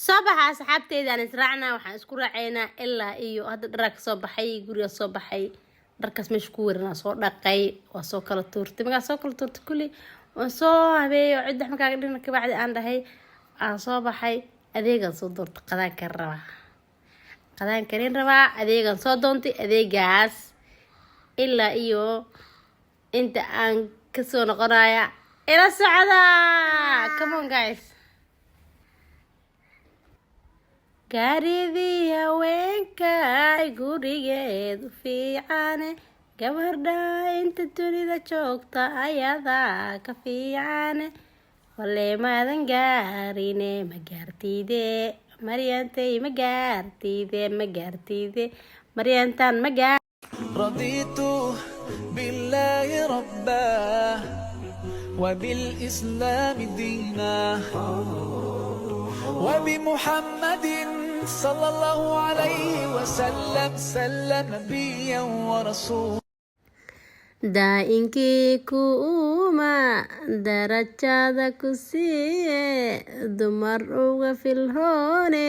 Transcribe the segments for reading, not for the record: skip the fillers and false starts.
Soo baxa asxaabteyda, aan israacnaa. Waxaan isku raacaynaa ilaa iyo hadda. Dharaa kasoo baxay, guriga soo baxay, dharkaas meesha ku waranaa, soo dhaqay, waa soo kala tuurtay. Markaa soo kala tuurtay kulli, waan soo habeeyay oo cidda markaa dhina. Kabacdi aan dhahay, aan soo baxay, adeegaan soo doortay, qadaan karin rabaa, qadaan karin rabaa. Adeegaan soo doontay, adeegaas ilaa iyo inta aan kasoo noqonaya ila socda. Come on guys. Gaaridii haweenkay, gurigeedu fiicane, gabardha inta dunida joogta ayadaa ka fiicane. Wale maadan gaarine, ma gaartide Maryantay, ma gaartide, ma gaartide Maryantan, ma gaar. رضيت بالله ربا وبالإسلام دينا وبمحمد صلى الله عليه وسلم سلم نبيا ورسولا. Daa-inkii ku uuma darajada ku siiye, dumar uga filroone,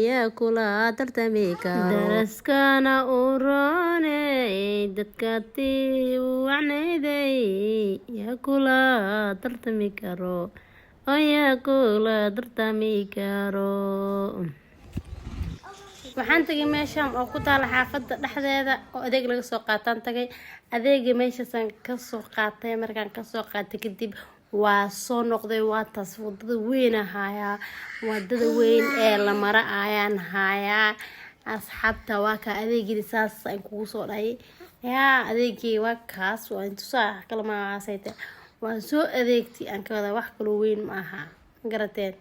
yaa kula tartami karo? Daraskana u roone, dadka tii u wacnayday, yaa kula tartami karo oo yaa kula tartami karo? Waxaan tagay meeshan oo ku taala xaafadda dhexdeeda oo adeeg laga soo qaataan tagay. Adeega meeshaasaan kasoo qaatay. Markaan kasoo qaatay kadib waa soo noqday. Waa taas wadada weyn hayaa, wadada weyn ee la mara ayaan hayaa. Asxaabta, waa kaa adeegii, saas aan kugu soo dhahay. Yaa adeegii waa kaas, waa intusaa kala maaasayte, waan soo adeegtay aan ka wadaa, wax kaloo weyn ma aha. Garateen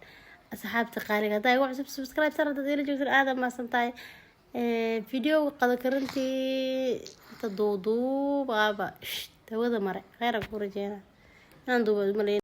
asxaabta qaaliga? Haddaa igu cusub, subscribe sar. Haddaad ila joogtan, aada mahadsan tahay. Videoga qada karintii inta duuduubaaba hawada mare. Kheyr aan ku rajeynaa inaan duuba maleyn.